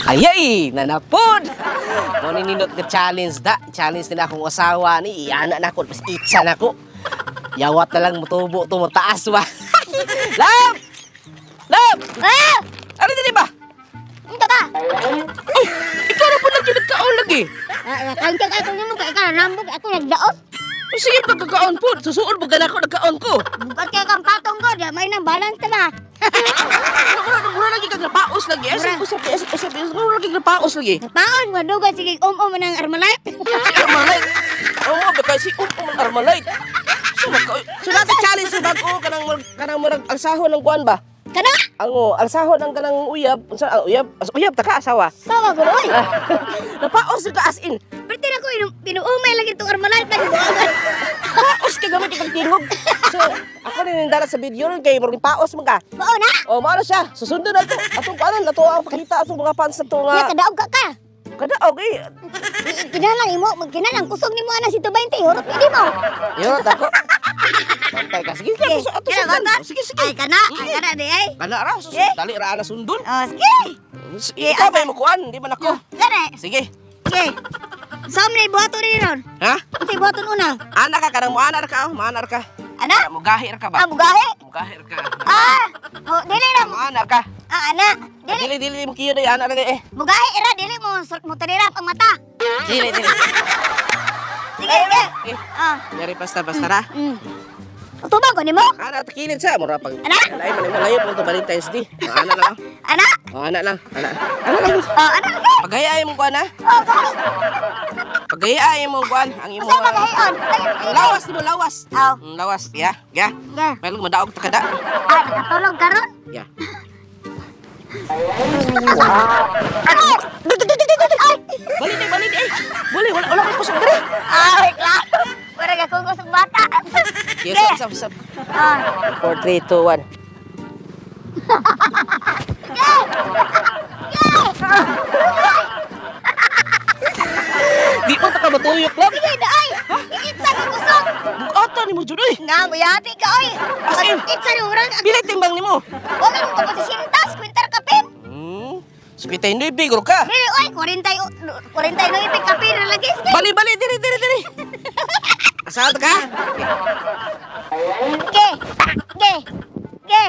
Ayay, nanapod. Mo ni nindot ka challenge da. Challenge nila akong asawa ni iana na ko, pas itsa na ko. Yawat na lang mutubo to mutaas ba. Love! Love! Ah! Ano dili ba? Unta ba? Uy, ikaw na po lang nagkaon lagi. Ah, kaon ka ako nimo kay ka nambog ako nagdaos. Uy, sige, pagkakaon po. Susuod mo gana ko, nagkaon ko. Bukat kay kang patong ko, di may nang balance ta ba? Mura lagi kag napaos lagi. Asa ko sa asa sa mura lagi napaos lagi. Paon madugan sige um-um ng Armalite. Armalite. Oo, baka si um ang Armalite. So, so nata challenge sa bag-o kanang kanang murag alsahon ng kuan ba? Kana? Ang oh, alsahon ng kanang uyab, unsa ang uyab? Uyab ta ka asawa. Sawa ko oy. Napaos ka as in. Perti na ko pinuumay lagi itong Armalite lagi. Paos ka gamit kang tingog. So, ako rin nindara sa video ron kay murag paos man ka. Mao na. Oh, mao na siya. Susundon na to. Atong kuanan ato ang pakita atong mga fans nato Ya nga. kadaog ka ka. Kada okay. Kinalang imo, kinalang kusog nimo ana si 220, hurot gid mo. Yo, dako. Bantay ka. Sige, Sige, sige, ato kaya sundan. ba? Sige, sige. Ay kana di ay. Kana ra, sus, Eh. dali ra ana sundon. Oh, sige. Sige, ikaw ba mo kuan? Di man ako. Gani. Sige. Sige. Sa ni buhaton ni ron? Ha? Unsay buhaton una? Ana ka kanang moana ra ka, oh. Moana ra ka. Ana? Mugahi ra ka ba? Ah, mugahi? Mugahi ra ka. Ah, oh, dili ra mo. Moana ka. Ah, ana. Dili Dili dili mo kiyo day ana ra eh. mugahi ra dili mo mo tanirap ang mata. Dili dili. Sige, sige. Eh, Ah. Dari basta basta ra. Utubang ko nimo? Ana takilid sa mura pag. Ana? Layo man malayo po to Valentine's Day. Oh, ana lang. Ana? Oh, ana lang. Ana. Ana lang. Oh, ana lagi. Pagayay mo kuan ha. Oh, gani. Pagayay mo kuan ang imo. Usa magahion? Lawas nimo lawas. Aw. Lawas, ya. Ya. Ya. May madaog ta kada. Ah, nakatulog karon? Ya. Ay! Ay! Bali di, bali di. Eh. Boleh, wala wala kay kusog diri. Ay, klaro. Wala ka kung kusog bata. Yes, sap sap sap. Ah. 4 3 2 1. Di pa ta ka matuyok lang. Sige, daay. Itsa ka kusog. Bugata nimo jud oy. Nga, muyati ka, oy. As in? Itsa ni urang. Pila timbang nimo? Wala mo ka sa sintas, kwintar kapin. 59 guro ka. Dili, oy, 40, 49 kapin na lagi. Sige. Bali bali diri diri diri. Asa ka? Ge. Ge. Ge.